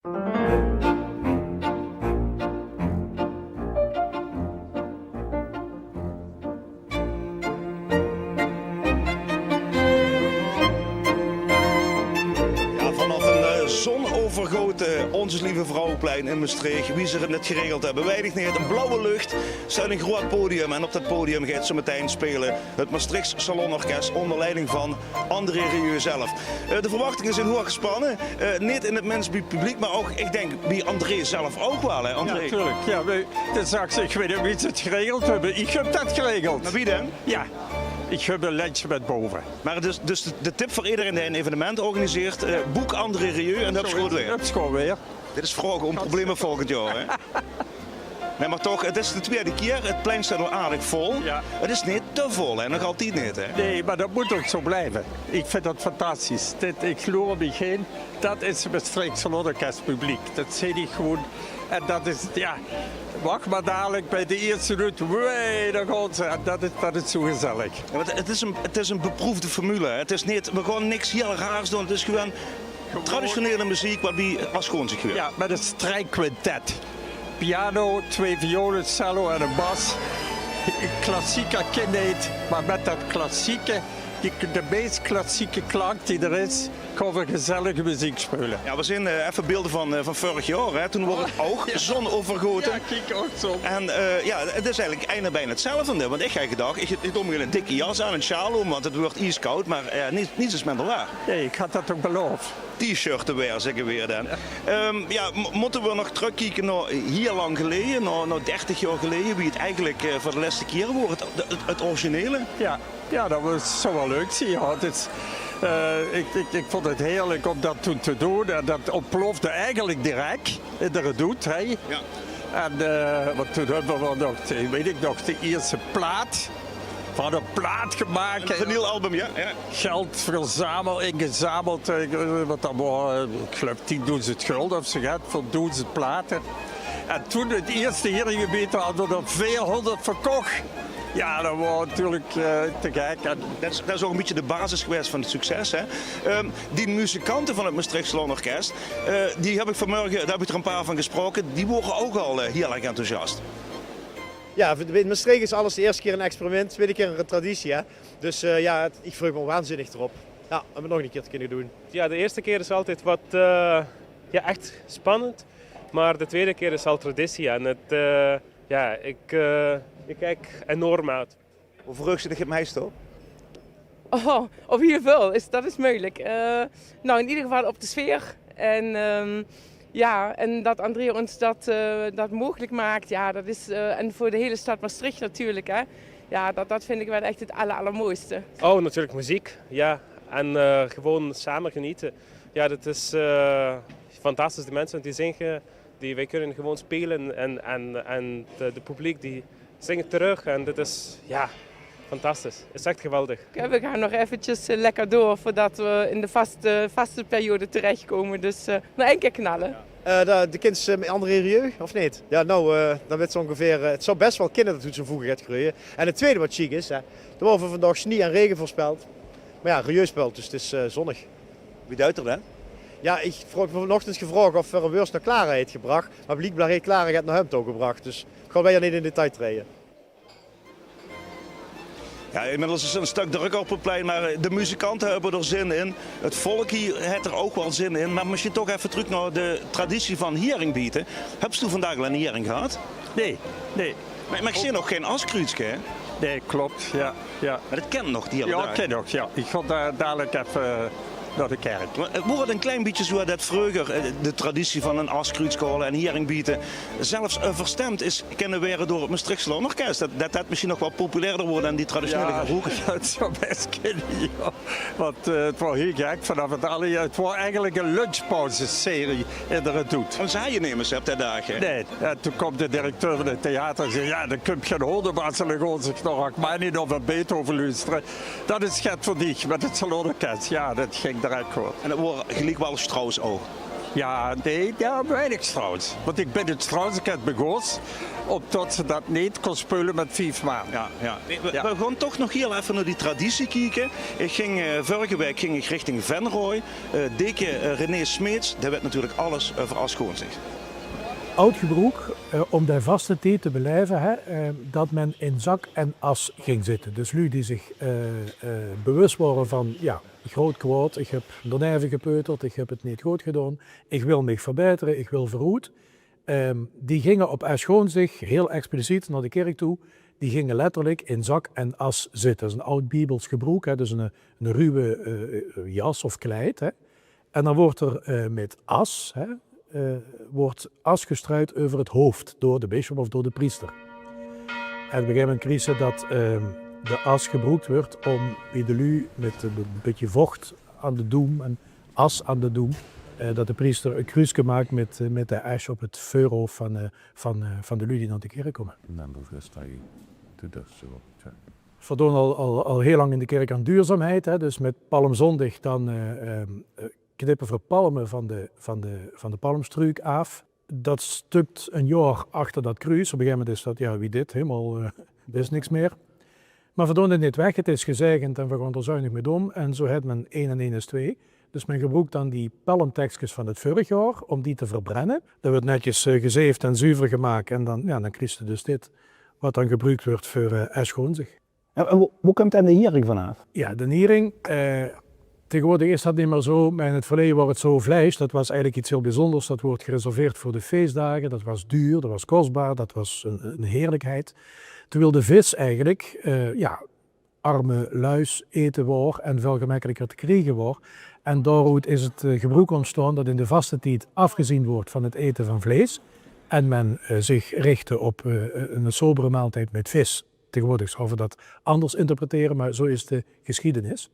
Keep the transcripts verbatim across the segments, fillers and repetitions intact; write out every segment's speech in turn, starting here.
Ja, vanaf ein, eh, zonovergote Onze Lieve Vrouweplein in Mestreech, wie ze 't net geregeld höbbe, weit ich neet. Ein blauwe luch, steit ein groeat podium en op det podium geit zo metein speule 't Mestreechs Salonorkes ónger leiding van André Rieu zelf. Eh, de verwachtinge zeen hoeag gespanne. Eh, neet in 't mins bie 't publiek, mer ouch, ich dink, bie André zelf ouch waal, hè, André? Ja, tuurlik. Ja, we, det zag ze, ich weit neet wie ze 't geregeld höbbe. Ich höb det geregeld. Mer wie dan? Ja, ich höb ein lijstje mit bove. Mer dus, dus de, de tip veur ederein dae ein evenement organiseert, eh, boek André Rieu en dan höbs se good weer. Höbs se good weer. Dit is vraoge óm probleme volgend jaor, hè? Nae, mer toch, 't is de twiede kier. 't Plein steit al aardig vol. Ja. 't Is neet te vol, hè? Nog altied neet, hè? Nae, mer det mót ouch zo blieve. Ich vinj det fantastisch. Dit, ich loer óm mich haer. Det is 't Mestreechs Salonorkes publiek. Det zeen ich gewoon. En det is, ja, wach mer dalik bie de ierste noot. Wee, dao gaon ze. En det is, det is zo gezellig. Ja, want 't is ein, 't is ein beproefde formule, hè? 't Is neet, we gaon niks hiel raars doon. 't Is gewoon traditionele meziek, waat bie Asgoons gebeurt. Ja, mit ein strijkkwintet. Piano, twee viole, cello en ein bas. Klassiek kin neet, mer mit det klassieke, die, de meis klassieke klank die d'r is, gaon v'r gezellige meziek speule. Ja, we zeen, eh, effe beelde van, eh, van vörig jaor, hè. Toen waor 't ouch zonovergote. Ja, kiek, ouch zo. En, eh, ja, 't is eigelik ein op ein 'tzelfde. Want ich haw gedach, ich, ich doon mich ein dikke jas aan, ein sjaal óm, want 't wuuert ieskaod. Mer, eh, niks, niks is minder waor. Nae, ich haw det ouch belaof. T-shirte weer, zègke weer dan. Ehm, ja, m-, mótte weer nog trökkieke nao hiel lang geleje, nao, nao dertig jaor geleje, wie 't eigelik, eh, veur de lèste kier woor, 't, 't, 't originele? Ja, ja, det waas, zou waal leuk zeen. Ja, 't is, eh, ich, ich, ich vónj 't heerlik óm det toen te doon. En det óntplofde eigelik direk in de Redoute, hè. Ja. En, eh, want toen höbbe v'r nog, de, weit ich nog, de ierste plaat. V'r hadde ein plaat gemaak, hè. Ein vinylalbum, ja, ja. Geld verzameld, ingezameld, eh, wat det waor, eh, ich geluif tiendoezend gulde of zo get veur doezend plate. En toen 't ierste hieringgebied hadde v'r d'r veerhóngerd verkoch. Ja, det waor natuurlik, eh, te gek. En det is, det is ouch ein bietje de basis gewaes van 't succes, hè. Ehm, die muzikante van 't Mestreechs Salonorkes, eh, die höb ich vanmorge, dao höb ich d'r ein paar van gesproke, die wore ouch al, eh, hiel erg enthousiast. Ja, in Mestreech is alles de ierste kier ein experiment, twiede kier ein traditie, hè. Dus, eh, ja, 't, ich verheug mich waanzinnig d'rop. Ja, óm 't nog ein kier te kinne doon. Ja, de ierste kier is altied wat, eh, ja, ech spannend. Mer de twiede kier is al traditie. En 't, eh, ja, ich, eh, ich kiek enorm oet. Wo verheugs se dich 't meiste op? Oh, op hiel väöl. Is, det is meujelik. Eh, nou, in eder geval op de sfeer. En, ehm, ja, en det André ós det, eh, det meugelik maak, ja, det is, eh, en veur de hiel stad Mestreech natuurlik, hè. Ja, det, det vinj ich waal ech 't aller-, allermooiste. Oh, natuurlik meziek, ja. En, eh, gewoon same genete. Ja, det is, eh, fantastisch. De minse die zinge, die, veer kinne gewoon speule en, en, en de, de publiek die zinge trök en det is, ja, fantastisch. Is ech geweldig. Oké, veer gaon nog effekes, eh, lekker door veurdet veer in de vaste, vaste periode terechkómme. Dus, eh, nog ein kier knalle. Eh, de, de kins, eh, André Rieu, of neet? Ja, nou, eh, dan wits se óngeveer, eh, 't zou bès waal kinne det 't zoe'n voege geit greuje. En 't twiede wat sjiek is, hè, d'r waor veur vandaag snie en rege veurspeld. Mer ja, Rieu speelt, dus 't is, eh, zonnig. Wie duit 'r dan? Ja, ich haw vanochtend gevraog of 'r ein weurs nao Clara haet gebrach, mer bliekbaar haet Clara 't nao häöm touw gebrach, dus gaon veer hie neet in detail traeje. Ja, inmiddels is 't ein stök drökker op 't plein, mer, eh, de muzikante höbbe d'r zin in. 't Volk hie haet d'r ouch waal zin in, mer mesjien toch effe trök nao de traditie van hiering biete. Höbs doe vandaag al ein hiering gehad? Nae, nae. Mer, mer ich zeen nog gein askruutske, hè? Nae, klop, ja, ja. Mer det kènt nog, die hiel daag. Ja, det kènt nog, ja. Ich gaon dao dalik effe nao de kèrk. Mer, eh, woor 't ein klein bietje zoe det vreuger, eh, de traditie van ein askruutske haole en hiering biete zelfs, eh, euverstemp is kinne waere door 't Mestreechs Salonorkes? Det, det det mesjien nog waal populairder woort dan die traditionele gebroeke? Ja, det zou bès kinne, ja. Want, eh, 't waor hiel gek vanaaf 't alle, 't waor eigelik ein lunchpauzeserie in de Redoute. En ze hawwe nemes op dae daag, hè? Nae, ja, toen kaom de directeur van 't theater en zag: "Ja, d'r kump gein hondebas en dan gaon ze nao Rachmaninoff of Beethoven loestere. Det is get veur dich mit 't Salonorkes." Ja, det ging direk good. En det waor geliek waal Strauss ouch? Ja, nee, ja, weinig Strauss. Want ik bin in Strauss, ik heb begós, omdat ze dat neet kon speule met vief man. Ja, ja. We, we, we gaon toch nog hiel effe nao die traditie kieke. Ik ging, eh, vörrige waek ging ik richting Venroj. Eh, deke, eh, René Smeets, dae wet natuurlik alles euver Asgoonzig. Aod gebroek, eh, om de vastetied te belaeve, hè, eh, dat men in zak en as ging zitte. Dus luuj die zich, eh, eh, bewus waore van, ja, groot kwaod, ik heb d'r neve gepeuterd, ik heb het neet good gedaon, ik wil mich verbaetere, ik wil veuroet. Ehm, die ginge op Asgoonzig hiel expliciet nao de kirk toe. Die ginge letterlik in zak en as zitte. Dat is een aod Biebels gebroek, hè, dus een, een ruwe, eh, eh, jas of kleid, hè. En dan wordt er, eh, met as, hè, eh, wordt as gestrooid over het hoofd door de bisschop of door de priester. En op een gegeven moment krieg ze dat, ehm, de as gebroekt wordt om bij de luuj met een beetje vocht aan de doem en as aan de doem, eh, dat de priester een kruuske maakt met, eh, met de as op het veurhoofd van, eh, van, eh, van de luuj die nao de kirk komme. En dan bevestig je de döds zo. Tja. Verdoon al, al, al hiel lang in de kirk aan duurzaamheid, hè, dus met Palmzondig dan, eh, ehm, eh, knippe v'r palme van de, van de, van de palmstruuk aaf. Dat stukt een jaor achter dat kruus. Op een gegeven moment is dat, ja, wie dit, helemaal, eh, is niks meer. Maar v'r doon het neet weg, het is gezegend en v'r gaon d'r zuinig met om. En zo het men een en een is twee. Dus men gebroekt dan die palmtekskes van het vörrig jaor om die te verbrenne. Dat wordt netjes, eh, gezeefd en zuver gemaakt. En dan, ja, dan krieg ze dus dit, wat dan gebruukt wordt veur, eh, Asgoonzig. En, en wo, wo kump dan de hiering vanaaf? Ja, de hiering, eh, tegenwoordig is dat neet mier zo, maar in het verleje waor het zo vleis. Dat was eigenlijk iets heel bijzonders. Dat woort gereserveerd voor de feestdagen. Dat was duur, dat was kostbaar, dat was een, een heerlijkheid. Terwijl de vis eigenlijk, eh, ja, arme luis eten waor en veel gemakkelijker te kriegen waor. En daaruit is het, eh, gebroek ontstaon dat in de vastetied afgezien wordt van het eten van vlees en men, eh, zich richtte op, eh, een sobere maaltijd met vis. Tegenwoordig zouden we dat anders interpreteren, maar zo is de geschiedenis.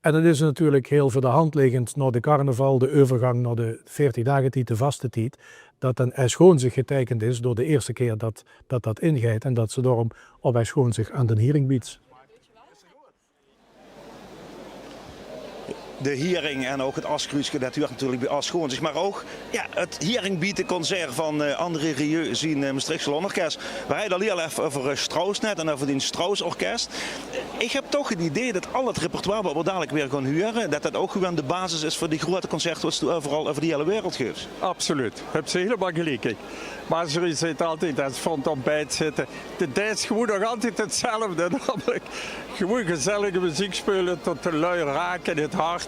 En dan is het natuurlijk heel voor de hand liggend nao de carnaval, de euvergang nao de veertig dagetied, de vastetied, dat dan Asgoonzig getekend is door de eerste keer dat, dat dat ingeit en dat ze daarom op Asgoonzig aan de hiering biedt. De hiering en ook het askruuske, dat huurt natuurlijk bij Asgoonzig. Maar ook, ja, het hieringbieteconcert van, eh, André Rieu zien, eh, Mestreechs Salon Orkest. We hadden het al hiel effe over, eh, Strauss net en over die Strauss Orkest. Ik heb toch het idee dat al het repertoire wat we dadelijk weer gaan huren, dat dat ook gewoon de basis is voor die grote concerte wat ze overal over de hele wereld geeft. Absoluut, heb ze helemaal gelijk in. Maar ze zit altijd aan het frontontbijt zitten. De, dat is gewoon nog altijd hetzelfde, namelijk gewoon gezellige muziek spelen tot de lui raken in het hart.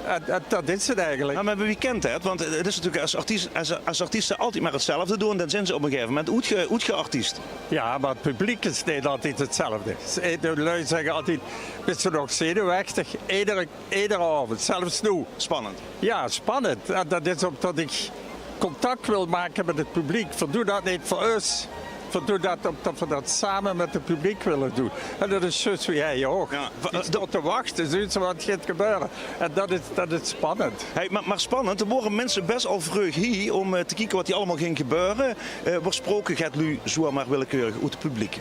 En, en dat is het eigenlijk. Maar, maar wie kent dat? Want het is natuurlijk als artiest, als, als artiesten altijd maar hetzelfde doen, dan zijn ze op een gegeven moment oetge-, oetgeartiest. Ja, maar het publiek is niet altijd hetzelfde. De lui zeggen altijd: "Bent ze nog zenuwachtig?" Iedere, iedere avond, zelfs nu. Spannend. Ja, spannend. En dat is omdat ik contact wil maken met het publiek. Verdoe dat niet voor us. Verdoe dat omdat we dat samen met het publiek willen doen. En dat is juist wie hij ook. Ja, wa-, die eh, staat te wachten, zien ze wat gaat gebeuren. En dat is, dat is spannend. Hey, maar, maar spannend, er worden mensen best al vreug hier om, eh, te kijken wat hier allemaal ging gebeuren. Eh, wordt gesproken, gaat lui zomaar willekeurig uit het publiek.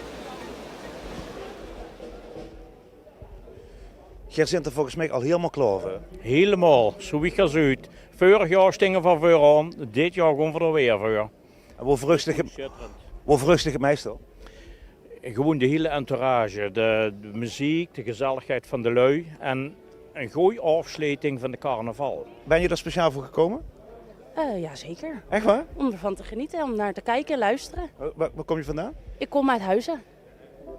Geer zint er volgens mich al hielemaol klaor veur. Hielemaol, zoe wie geer zuut. Veurig jaor stinge v'r veuraon, dit jaor goon v'r d'r weer veur. En wo verheugs dich, wo verheugs dich het meist op? Gewoen de hiele entourage, de, de meziek, de gezelligheid van de lui en ein gooj aofsleting van de carnaval. Ben je daar speciaal voor gekomen? Eh, ja, zeker. Echt waar? Om ervan te genieten, om naar te kijken en luisteren. Waar, waar, waar kom je vandaan? Ik kom uit Huizen.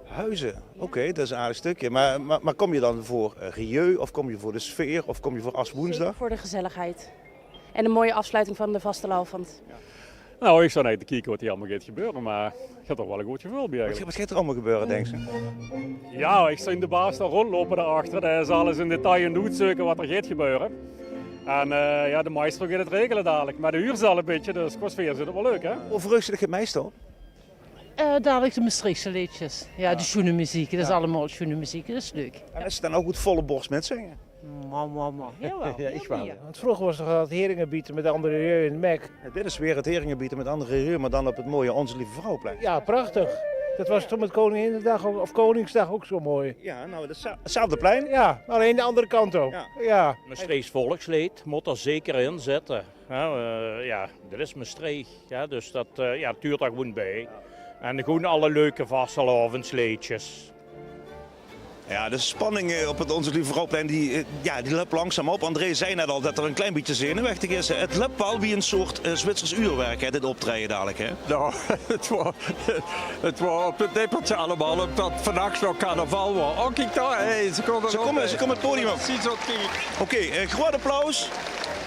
Huizen, oké, dat is een aardig stukje. Maar, maar, maar kom je dan voor, eh, Rieu of kom je voor de sfeer of kom je voor Aswoensdag? Zeker voor de gezelligheid. En een mooie afsluiting van de vastelaovend. Nou, ich zit neet te kieke wat hie allemaol geit gebeure, mer ich höb toch waal ein good geveul bie eigelik. Wat, wat geit d'r allemaol gebeure, dinks se? Ja, ich zeen de baas dao róndjloupe dao achter. Dae is alles in detail aan 't oetzeuke wat d'r geit gebeure. En, eh, ja, de maestro geit 't regele dalik. Mer de huur is al ein bietje, dus qua sfeer zit 't waal leuk, hè? Wo verheugs se dich 't meiste op? Eh, dalik de Mestreechse leedjes. Ja, de sjoene meziek. Det is allemaol sjoene meziek. Det is leuk. En is 't dan ouch good volle bors mitzinge? Mama, mama. Jawel, ja, ich waal. Want vroeger waas toch dat heringebiete mit André Rieu in Mek. Ja, dit is weer het heringebiete mit André Rieu, maar dan op het mooie Onze Lieve Vrouweplein. Ja, prachtig. Dat waas toch mit Koninginnedag of Koningsdag ouch zo mooi. Ja, nou, hetzelfde plein. Ja, allein de andere kant op. Ja. Mestreechs volksleed mót d'r zeker in zitte. Hè, eh, jao, dit is Mestreech, hè, dus dat, eh, jao, 't huurt d'r gewoen bij. En gewoen alle leuke vastelaovendsleedjes. Jao, de spanning, eh, op 't Onze Lieve Vrouwplein, die, eh, jao, die löp langzaam op. André zag net al dat 'r e klein bietje zenuwechtig is, hè. 't Löp waal wie e soort, eh, Zwitsers uurwerk, hè, dit optraeje dalik, hè. Nou, 't waor, 't waor op 't nippertje allemaol, umdat vannach nog carnaval waor. Oh, kiek dao, hey, ze kómme, ze kómme 't podium op. Precies, oké. Oké, eh, groeat applaus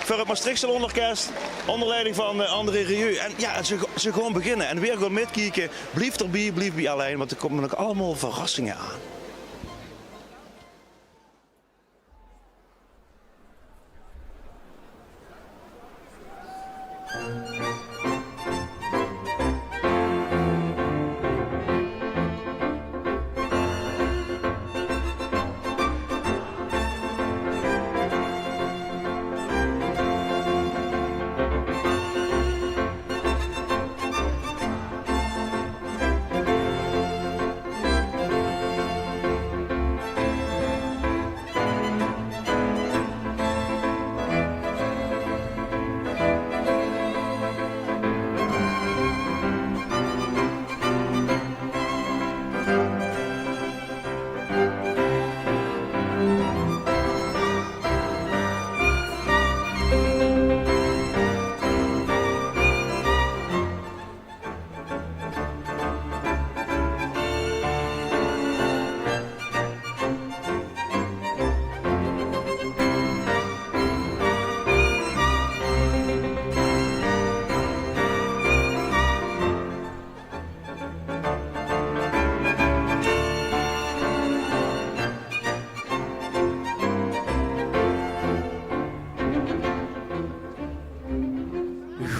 veur 't Mestreechs Salonorkes ónger leiding van, eh, André Rieu. En jao, ze, ze gaon beginne. En veer gaon mitkieke. Blief d'rbie, blief bie Allein, want d'r kómme nog allemaol verrassinge aan.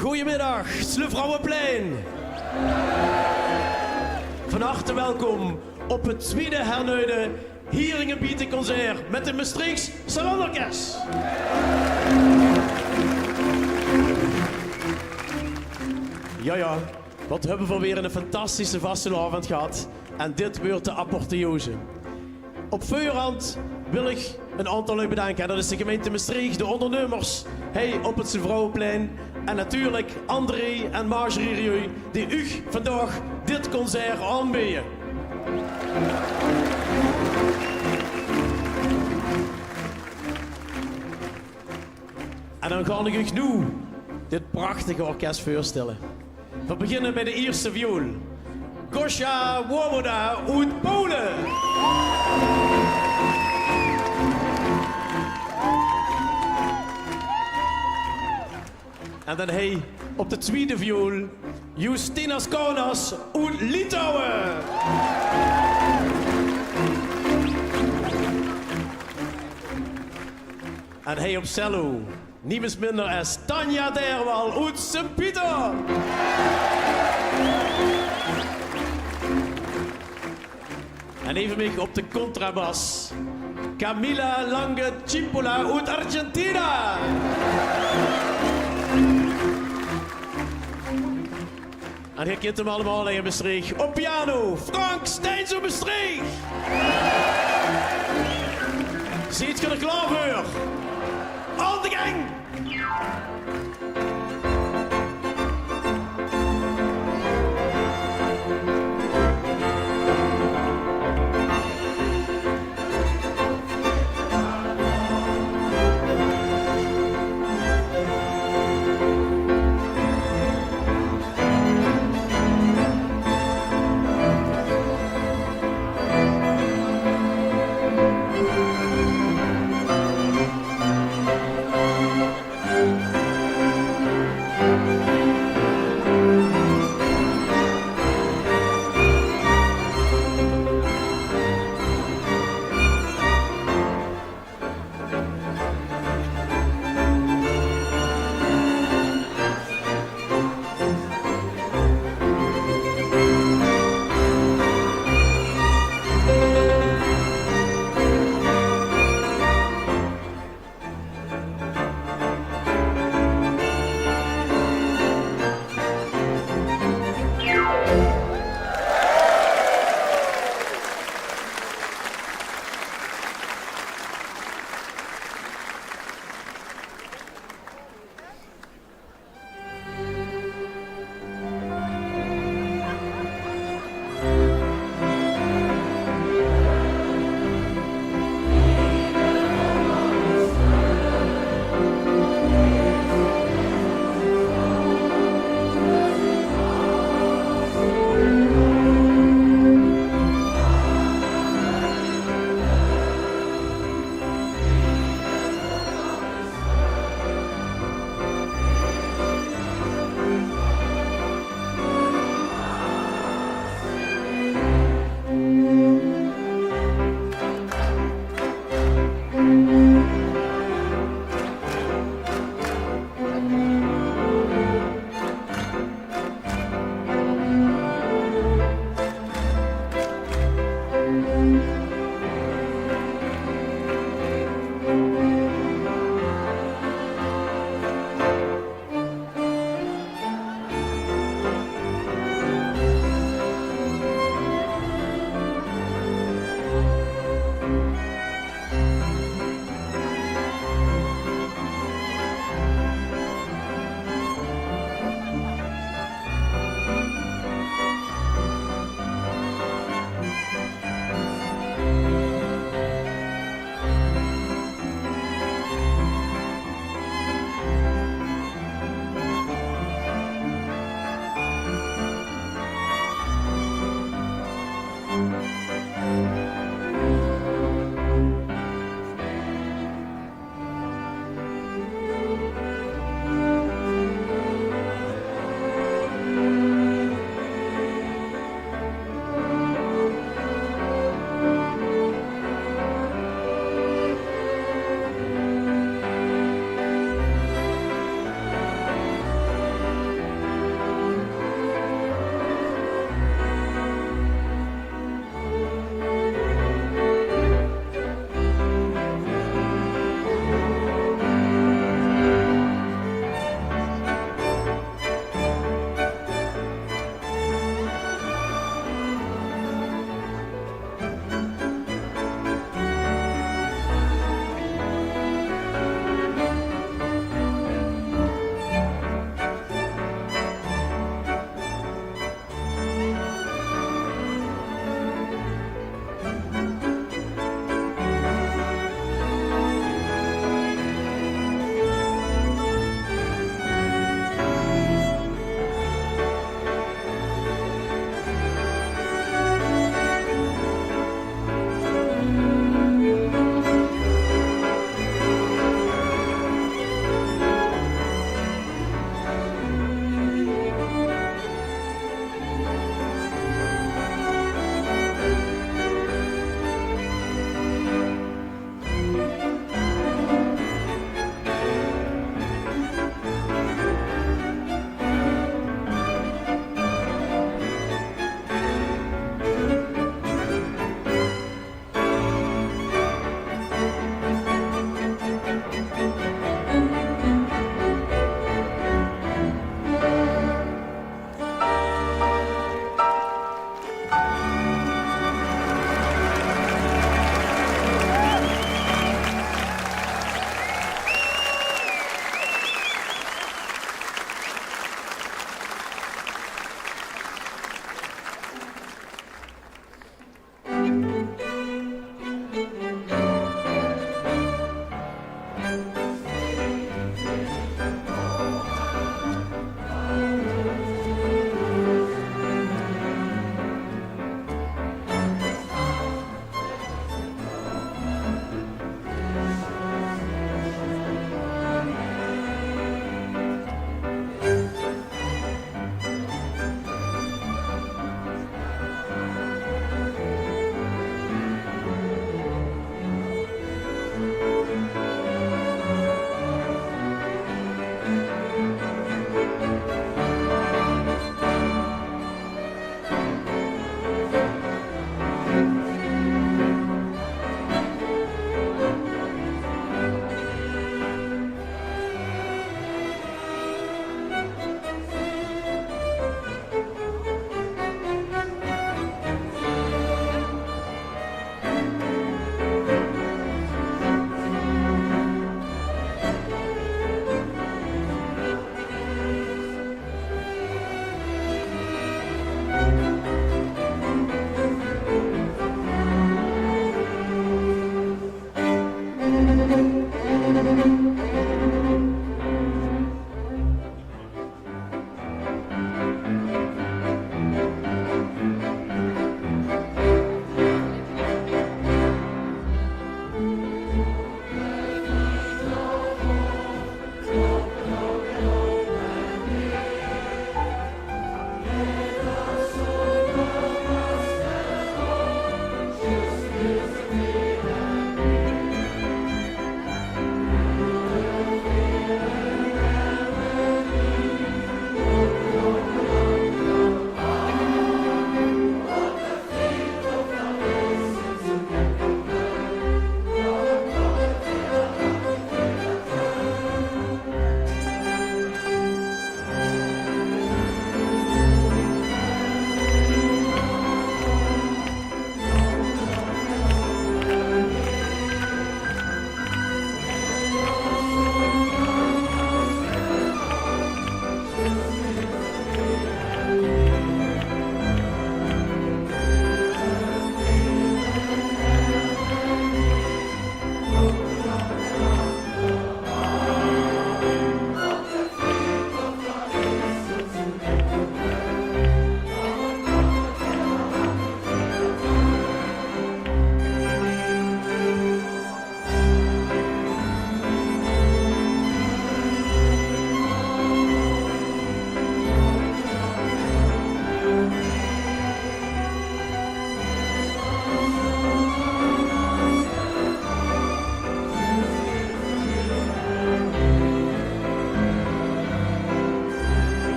Gojemiddig, 't Vrouweplein. Van harte welkom op 't twiede hernuide Hieringenbieteconcert mit 't Mestreechs Salonorkes. Jao, jao, wat höbbe v'r weer 'n fantastische vastelaovend gehad. En dit weurt de apotheose. Op veurhand wil ich 'n aontal lui bedanke. En dat is de gemeinte Mestreech, de óngernummers, hie op 't Vrouweplein. En natuurlik André en Marjorie Rieu, die uch vandaag dit concert aonbeje. En dan gaon ich uch noe dit prachtige orkes veurstelle. V'r beginne bie de ierste viool. Gosia Wowoda oet Pole. En dan hie op de twiede viool Justinas Kaunas oet Litouwe. En hie op cello, niemes minder es Tanja Derwal oet Sint-Pieter. En neve mich op de contrabas, Camila Lange Cipolla oet Argentina. En geer kint 'm allemaol hie in Mestreech. Op piano, Frank Steins oet Mestreech. Zeet geer d'r klaor veur? Aan de gang!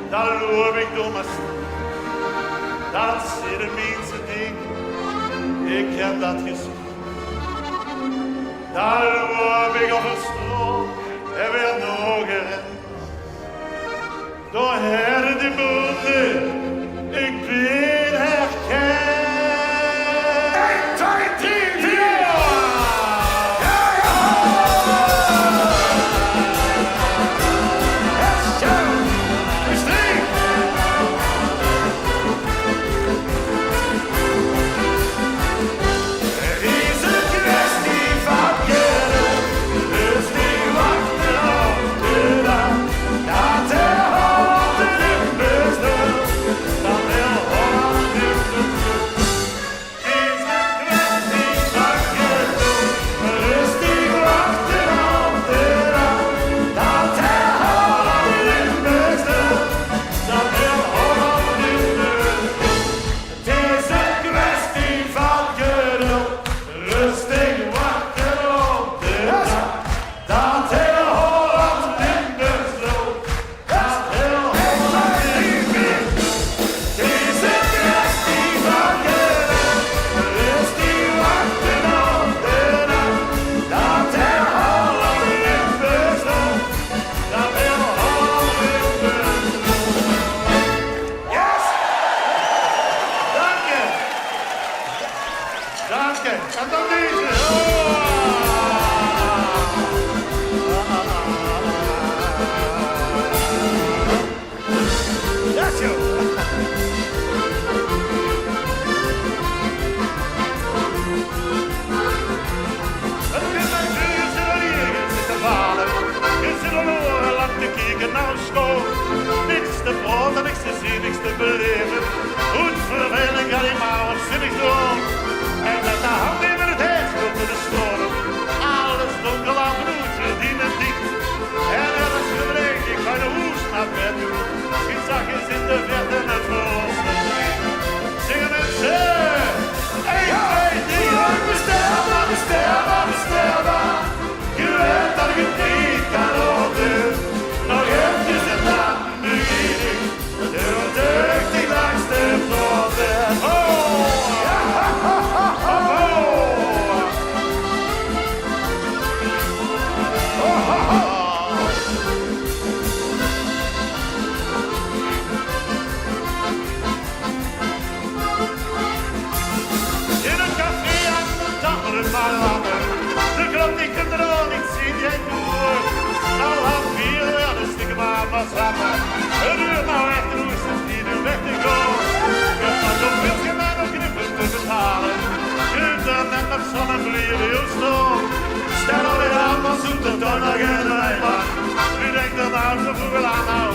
Dan loup ich door Mestreech. Dat zeen de minse die, ich höb dat gezeen. Dan loup ich euver straot en weer nog ein. Door heren die boende, ich bin herkend. Ein, twee, drie, veer. Ja, ja. Het is een kwestie van geduld, rustig wachten op de dag. Dat herhaalt de Limburgs dol, dat herhaalt de Limburgs dol. Het is een kwestie van geduld, rustig wachten op de dag. Dat herhaalt de Limburgs dol, dat herhaalt de Limburgs dol. Het is een kwestie van geduld, rustig wachten op de dag. Dat heel Holland Limburgs dol, dat heel Holland Limburgs dol. Het is een kwestie van geduld, rustig wachten op de dag. Dat heel Holland Limburgs dol, dat heel Holland Limburgs dol. Yes! Dank je. Dank je. En dan deze. Yes, joh. Het is mijn zuur, ze willen hier zitten varen. Is er al oren lang te kijken naar school. Niks te praten, niks te zien, niks te beleven. Hoe vervelend, alleen maar wat zinnig doen. En met de hand in het hart op de stroom. Alles donker aan bloed, verdienen diep. En er is gelijk, ik ga naar hoes naar bed. Ik zag eens in de verte het verlossen. Zingen mensen. Eén, twee, drie. Bestel maar, bestel maar, bestel maar. Je weet dat ik het niet kan houden. Nog eventjes en dan begin ik. De deugd die langs de poort. Oh, ja, ho, ho, ho, ho. Oh, ho, ho. In een café aan de Dam, maar lachen. De klok die gedroog, ik zie jij door. Nou, had vier, ja, de stiekem aan was lachen. Het uur nou echt roest, het niet de weg te gaan. Je kan nog veel geen aan op knippen te betalen. Je kunt er net nog zo'n en blieven heel stom. Stel alweer aan, maar zoet het dan nog in de lijn. U denkt er maar zo vroeg aan, nou.